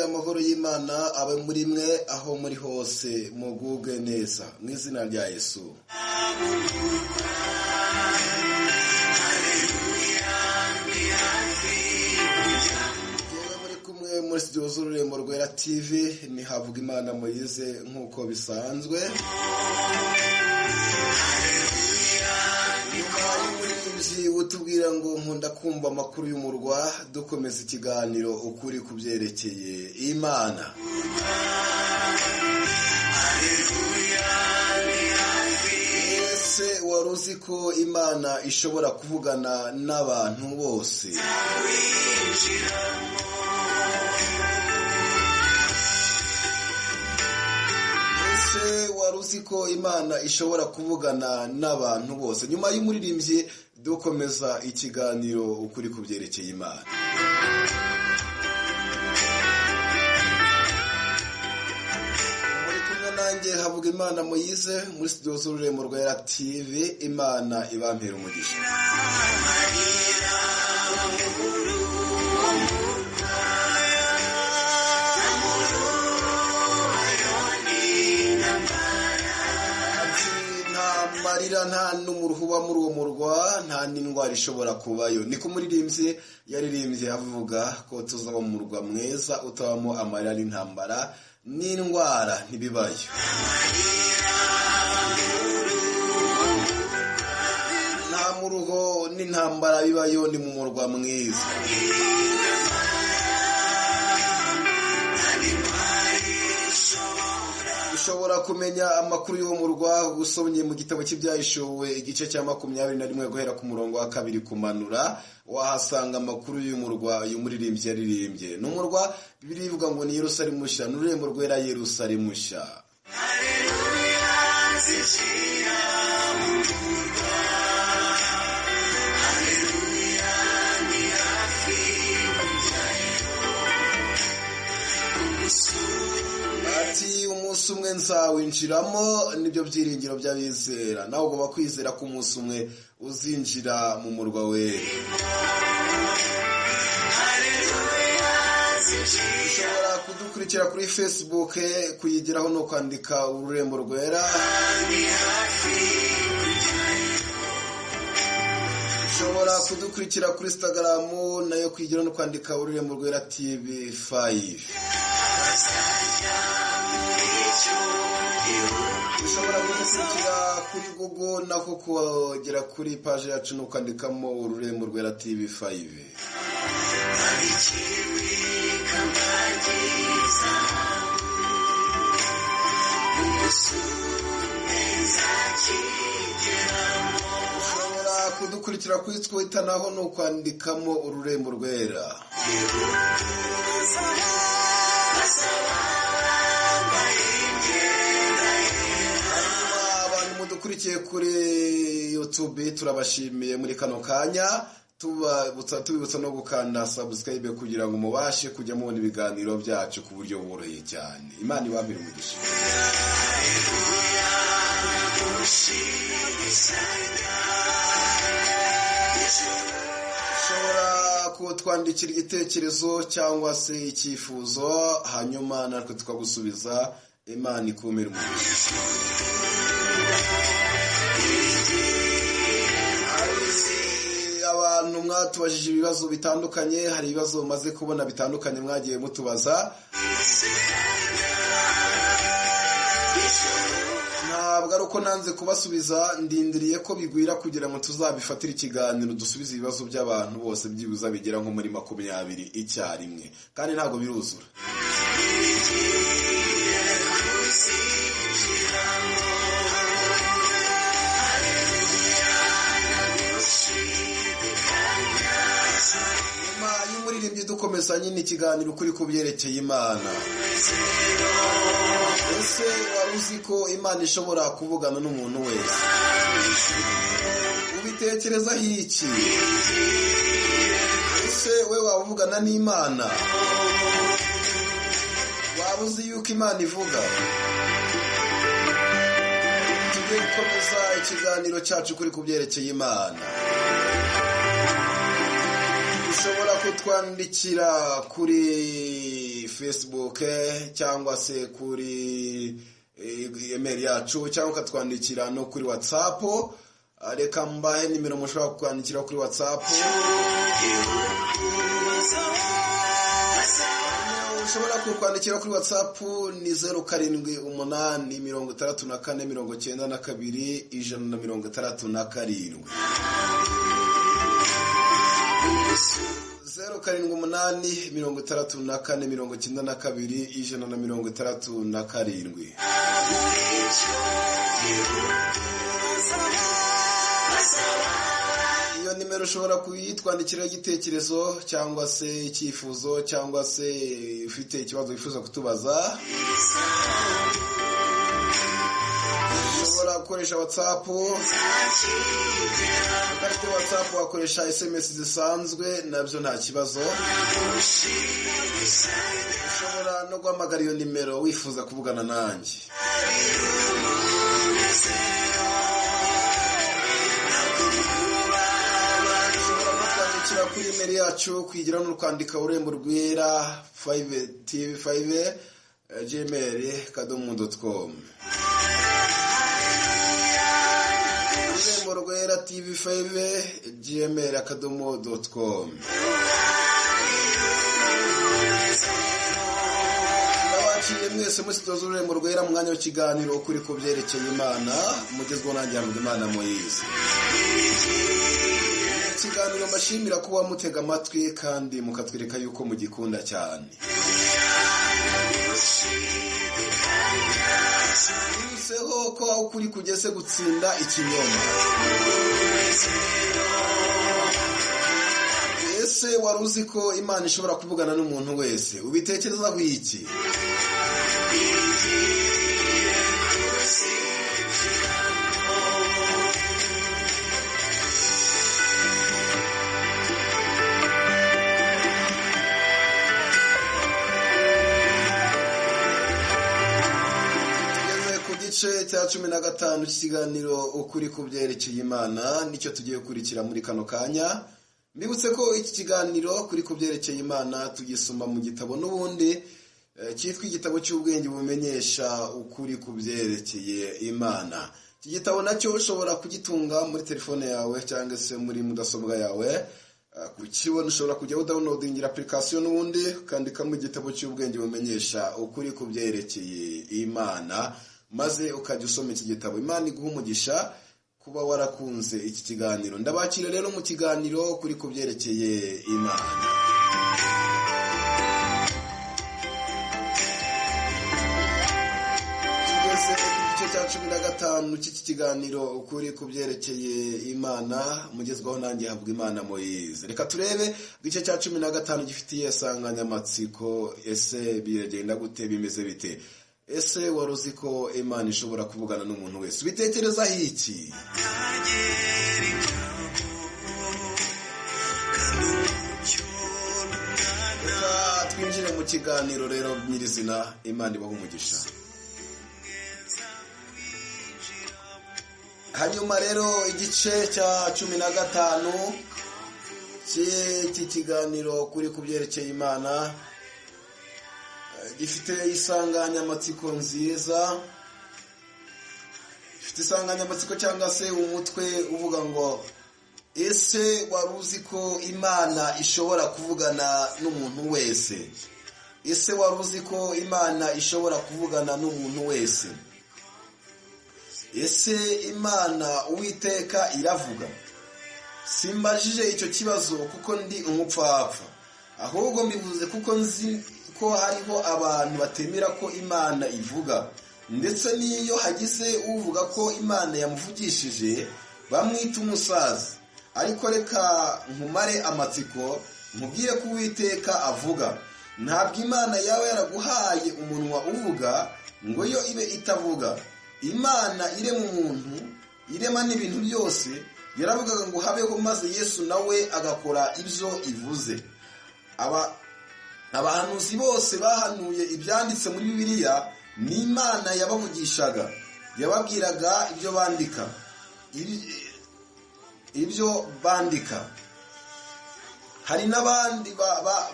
Bavandimwe, amahoro y'Imana abe muri mwe aho muri hose, mugubwe neza mu izina rya Yesu. Yewe, muri kumwe muri studio z'Ururembo Rwera TV ni Havugimana Moise nk'uko bisanzwe. Nyuma y'umuririmbyi utubwira ngo nkunda kumva amakuru y'umurwa, dukomeza ikiganiro ukuri ku byerekeye Imana. Ese wari uzi ko Imana ishobora kuvugana n'abantu bose? Ese wari uzi ko Imana ishobora kuvugana n'abantu bose? Nyuma y'umuririmbyi dukomeza ikiganiro ukuri ku byerekeye Imana. Muri kumwe nanjye havuga Imana Moise muri studio z'Ururembo Rwera TV. Imana ibampera umugisha. Ati nta marira, nta n'umuruho uba muri uwo murwa, nta n'indwara ishobora kubayo. Niko umuririmbyi yaririmbye avuga ko tuzaba mu murwa mwiza utabamo amarira n'intambara n'indwara ntibibayo. Nta muruho n'intambara bibayo, ni mu murwa mwiza. Ushobora kumenya amakuru y'uwo murwa usomye mu gitabo cy'Ibyahishuwe igice cya 21 guhera ku murongo wa 2 kumanura, wahasanga amakuru y'umurwa uyu muririmbyi yaririmbye. Ni umurwa Bibiliya ivuga ngo ni Yerusalemu nshya, ni ururembo rwera Yerusalemu nshya. Ati umunsi umwe nzawinjiramo, nibyo byiringiro by'abizera. Nawe ugomba kwizera ko umunsi umwe uzinjira mu murwa wera. Ushobora kudukurikira kuri Facebook, kuyigeraho no kwandika Ururembo Rwera. Ushobora kudukurikira kuri Instagram, nayo kuyigeraho no kwandika Ururembo Rwera TV 5. Ushobora kudukurikira kuri Google, nako kugera kuri paje yacu no kwandikamo Ururembo Rwera TV 5. Ushobora kudukurikira kuri Twitter, naho ni ukwandikamo Ururembo Rwera. Hanyuma abantu mudukurikiye kuri YouTube turabashimiye muri kano kanya, tubibutsa no gukanda subscribe kugira ngo mubashe kujya mubona ibiganiro byacu ku buryo buboroheye cyane. Imana ibambere umugisha. Ushobora kutwandikira igitekerezo cyangwa se icyifuzo, hanyuma natwe tukagusubiza. Imana ikumire umugisha. Hari abantu mwatubajije ibibazo bitandukanye, hari ibibazo maze kubona bitandukanye mwagiye mutubaza. Ntabwo ari uko nanze kubasubiza, ndindiriye ko bigwira kugira ngo tuzabifatire ikiganiro dusubize ibibazo by'abantu bose, byibuze bigera nko muri 20 icyarimwe, kandi ntabwo biruzura. Nyuma y'umuririmbyi dukomeza nyine ikiganiro kuri ku byerekeye Imana. Ese wari uzi ko Imana ishobora kuvugana n'umuntu wese? Ubitekerezaho iki? Ese we waba uvugana n'Imana? Waba uzi yuko Imana ivuga? Tujye gukomeza ikiganiro cyacu kuri ku byerekeye Imana. Ushobora kutwa kutwandikira kuri Facebook cyangwa se kuri email yacu, cyangwa ukatwandikira no kuri WhatsApp. Reka mbahe nimero mushobora kwandikira kuri WhatsApp. Ushobora kukwandikira kuri WhatsApp ni 078 64 92 167. 078 64 92 167. Iyo nimero ushobora kuyitwandikiraho igitekerezo cyangwa se icyifuzo cyangwa se ufite ikibazo wifuza kutubaza. Ushobora gukoresha WhatsApp. Udafite WhatsApp wakoresha SMS zisanzwe, nabyo nta kibazo. Ushobora no guhamagara iyo nimero wifuza kuvugana nanjye. Ushobora no kwandikira kuri email yacu kwigira no kwandika ururembo rwera 5 tv 5 gmail.com. Ururembo rwera tv 5 gmail.com. Ndabakiriye mwese musitoza ururembo rwera mu mwanya w'ikiganiro kuri ku byerekeye Imana, mugezweho nanjye Havugimana Moise. Ikiganiro mbashimira kuba mutega amatwi kandi mukatwereka yuko mugikunda cyane. Bivuzeho ko aho ukuri kugeze gutsinda ikinyoma. Ese wari uzi ko Imana ishobora kuvugana n'umuntu wese? Ubitekerezaho iki? Tugeze ku gice cya 15 cy'ikiganiro ukuri ku byerekeye Imana, nicyo tugiye gukurikira muri kano kanya. Mbibutse ko iki kiganiro kuri ku byerekeye Imana tugisoma mu gitabo n'ubundi cyitwa igitabo cy'ubwenge bumenyesha ukuri ku byerekeye Imana. Iki gitabo nacyo ushobora kugitunga muri telefone yawe cyangwa se muri mudasobwa yawe. Kukibona ushobora kujya udownloadingira application n'ubundi ukandikamo igitabo cy'ubwenge bumenyesha ukuri ku byerekeye Imana, maze ukajya usoma iki gitabo. Imana iguha umugisha kuba warakunze iki kiganiro. Ndabakira rero mu kiganiro kuri ku byerekeye Imana. Tugeze ku gice cya 15 cy'iki kiganiro ukuri ku byerekeye Imana, mugezwaho nanjye Havugimana Moise. Reka turebe igice cya 15 gifitiye insanganyamatsiko: ese biragenda gute, bimeze bite? Ese wari uzi ko Imana ishobora kuvugana n'umuntu wese? Ubitekerezaho iki? Reka twinjire mu kiganiro rero nyirizina. Imana ibahe umugisha. Hanyuma rero igice cya 15 cy'iki kiganiro kuri ku byerekeye Imana gifite insanganyamatsiko nziza, gifite insanganyamatsiko cyangwa se umutwe uvuga ngo ese wari uzi ko Imana ishobora kuvugana n'umuntu wese? Ese wari uzi ko Imana ishobora kuvugana n'umuntu wese? Ese Imana Uwiteka iravuga? Simbajije icyo kibazo kuko ndi umupfapfa, ahubwo mbivuze kuko nzi ko hariho abantu batemera ko Imana ivuga, ndetse n'iyo hagize uvuga ko Imana yamuvugishije bamwita umusaza. Ariko reka nkumare amatsiko nkubwire ko Uwiteka avuga. Ntabwo Imana yaba yaraguhaye umunwa uvuga ngo yo ibe itavuga. Imana irema umuntu, irema n'ibintu byose, yaravugaga ngo habeho, maze Yesu nawe agakora ibyo ivuze. Abahanuzi bose bahanuye ibyanditse muri Bibiliya, ni Imana yabavugishaga, yababwiraga ibyo bandika. Ibyo bandika. Hari n'abandi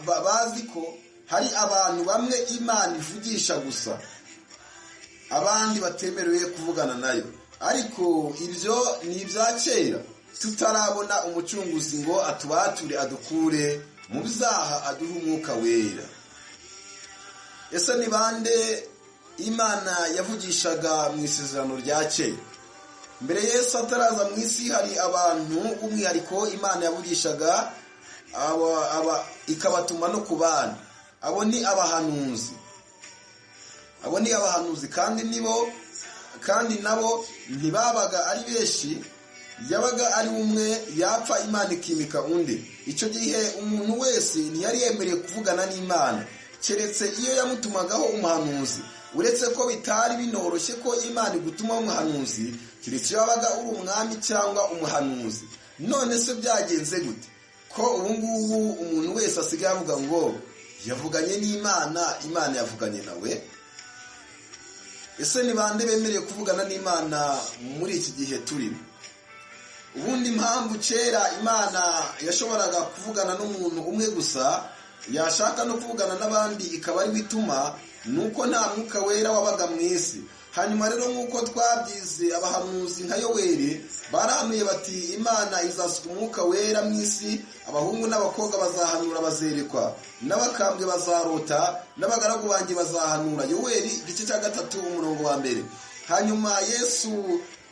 bazi ko hari abantu bamwe Imana ivugisha gusa, abandi batemerewe kuvugana nayo. Ariko ibyo ni ibya kera, tutarabona umucunguzi ngo atubature, adukure mu byaha, aduhe umwuka wera. Ese ni bande Imana yavugishaga mu isezerano rya kera? Mbere Yesu ataraza mu isi, hari abantu b'umwihariko Imana yavugishaga ikabatuma no ku bana. Abo ni abahanuzi. Abo ni abahanuzi, kandi nibo, kandi nabo ntibabaga ari benshi. Yabaga ari umwe, yapfa Imana ikimika undi. Icyo gihe umuntu wese ntiyari yemerewe kuvugana n'Imana keretse iyo yamutumagaho umuhanuzi. Uretse ko bitari binoroshye ko Imana igutumaho umuhanuzi, keretse iyo wabaga uri umwami cyangwa umuhanuzi. None se byagenze gute ko ubu ngubu umuntu wese asigaye avuga ngo yavuganye n'Imana, Imana yavuganye nawe? Ese ni bande bemerewe kuvugana n'Imana muri iki gihe turimo? Ubundi impamvu kera Imana yashoboraga kuvugana n'umuntu umwe gusa, yashaka no kuvugana n'abandi ikaba ari bituma, ni uko nta mwuka wera wabaga mu isi. Hanyuma rero, nk'uko twabyize, abahanuzi nka Yoweri barahanuye bati: "Imana izasuka umwuka wera mu isi, abahungu n'abakobwa bazahanura, bazerekwa, n'abakambwe bazarota, n'abagaragu banjye bazahanura." Yoweri igice cya 3, umurongo wa 1. Hanyuma Yesu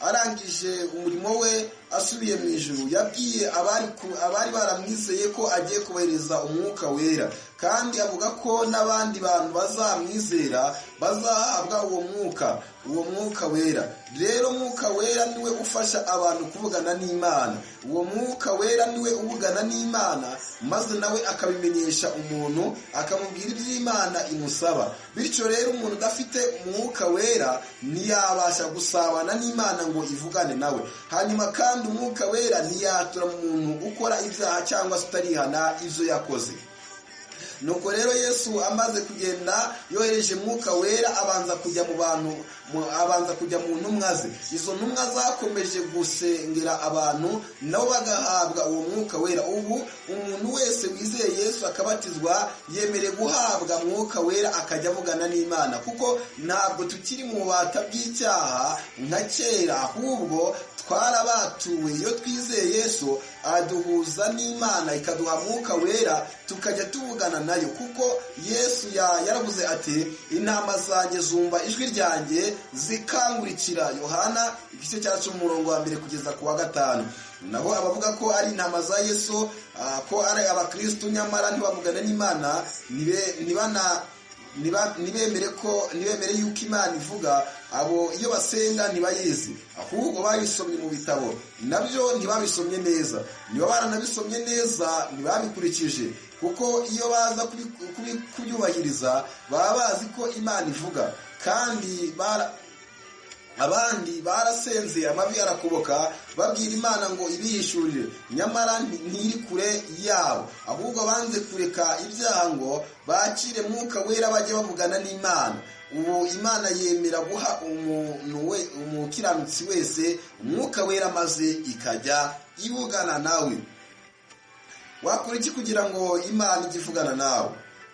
arangije umurimo we, asubiye mu ijuru, yabwiye abari baramwizeye ko agiye kohereza umwuka wera, kandi avuga ko n'abandi bantu bazamwizera bazahabwa uwo mwuka wera. Rero mwuka wera niwe ufasha abantu kuvugana n'Imana. Uwo mwuka wera niwe uvugana n'Imana, maze nawe akabimenyesha umuntu, akamubwira iby'Imana imusaba. Bityo rero, umuntu udafite umwuka wera ntiyabasha gusabana n'Imana ngo ivugane nawe. Hanyuma kandi umwuka wera ntiyatura mu muntu ukora ibyaha cyangwa se utarihana ibyo yakoze. Nuko rero, Yesu amaze kugenda yohereje mwuka wera, abanza kujya mu bantu, abanza kujya mu ntumwa ze. Izo ntumwa zakomeje gusengera abantu, nabo bagahabwa uwo mwuka wera. Ubu umuntu wese wizeye Yesu akabatizwa yemerewe guhabwa mwuka wera, akajya avugana n'Imana, kuko ntabwo tukiri mu bubata bw'icyaha nka kera, ahubwo twarabatuwe. Iyo twizeye Yesu, aduhuza n'Imana, ikaduha mwuka wera, tukajya tuvugana nayo, kuko Yesu yaravuze ati: "Intama zanjye zumva ijwi ryanjye zikankurikira." Yohana igice cya 10, umurongo wa 1 kugeza ku wa 5. Naho abavuga ko ari intama za Yesu, ko ari abakristu, nyamara ntibavugane n'Imana, ntibemere ko, ntibemere yuko Imana ivuga, abo iyo basenga ntibayizi, ahubwo babisomye mu bitabo, nabyo ntibabisomye neza. Niba baranabisomye neza, ntibabikurikije, kuko iyo baza kubyubahiriza baba bazi ko Imana ivuga. Kandi abandi barasenze amavi arakuboka, babwira Imana ngo ibihishurire, nyamara ntiri kure yabo, ahubwo banze kureka ibyaha ngo bakire mwuka wera, bajye bavugana n'Imana. Ubu Imana yemera guha umuntu we, umukiranutsi wese, umwuka wera, maze ikajya ivugana nawe. Wakora iki kugira ngo Imana ijye ivugana nawe?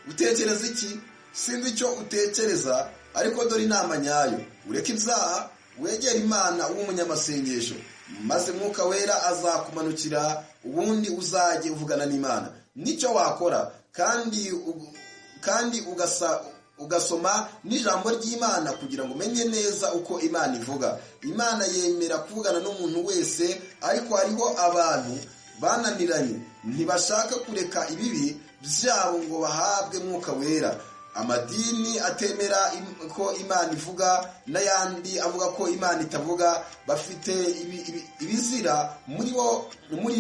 Utekereza iki? Sinzi icyo utekereza, ariko dore inama nyayo: ureke ibyaha, wegere Imana, ube umunyamasengesho, maze mwuka wera azakumanukira, ubundi uzajye uvugana n'Imana. Nicyo wakora. Kandi ugasoma n'ijambo ry'Imana kugira ngo umenye neza uko Imana ivuga. Imana yemera kuvugana n'umuntu wese, ariko hariho abantu bananiranye, ntibashaka kureka ibibi byabo ngo bahabwe mwuka wera. Amadini atemera ko Imana ivuga n'ayandi avuga ko Imana itavuga bafite ibizira muri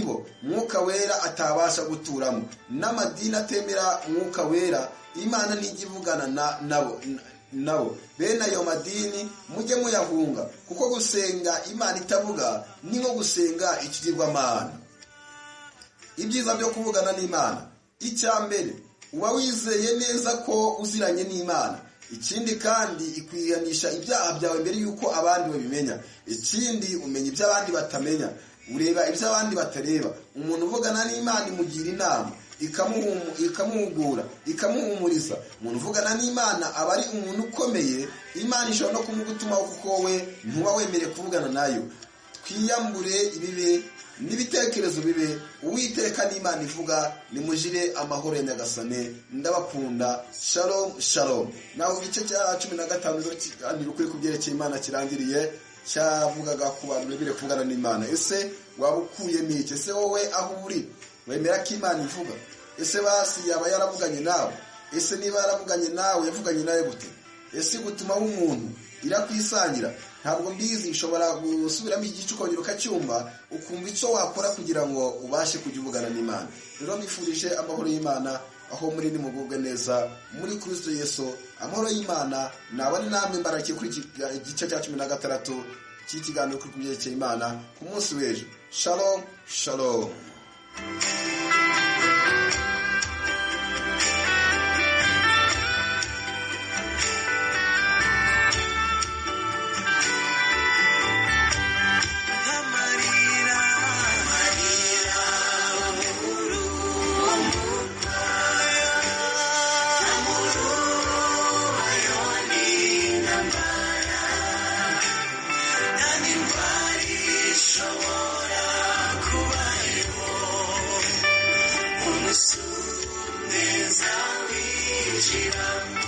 bo mwuka wera atabasha guturamo. N'amadini atemera mwuka wera, Imana ntijya ivugana nabo. Bene ayo madini mujye muyahunga, kuko gusenga Imana itavuga ni nko gusenga ikigirwamana. Ibyiza byo kuvugana n'Imana: icya mbere, uba wizeye neza ko uziranye n'Imana. Ikindi kandi, ikwihanisha ibyaha byawe mbere y'uko abandi babimenya. Ikindi, umenya ibyo abandi batamenya, ureba ibyo abandi batareba. Umuntu uvugana n'Imana imugira inama. ikamuhugura, ikamuhumuriza. Umuntu uvugana n'Imana aba ari umuntu ukomeye. Imana ishobora no kumugutumaho kuko we ntuba wemerewe kuvugana nayo. Twiyambure ibibi n'ibitekerezo bibe. Uwiteka n'Imana ivuga, nimujire amahoro ya Nyagasane. Ndabakunda. Shalom shalom. Naho igice cya 15 kiganiro kuri kubyerekeye Imana kirangiriye, cyavugaga ku bantu bemerewe kuvugana n'Imana. Ese waba ukuyemo iki? Ese wowe aho uri wemera ko Imana ivuga? Ese basi yaba yaravuganye nawe? Ese niba yaravuganye nawe, yavuganye nawe gute? Ese gutuma w'umuntu irakwisangira? Ntabwo mbizi. Ushobora gusubiramo igice ukongera ukacyumva, ukumva icyo wakora kugira ngo ubashe kujya uvugana n'Imana. Rero mbifurije amahoro y'Imana aho muri, nimugubwe neza muri Kristo Yesu. Amahoro y'Imana nabane namwe. Mbarakiye kuri igice cya 16 cy'ikiganiro kuri kubyerekeye Imana ku munsi w'ejo. Shalom shalom. Umunsi winjiramo.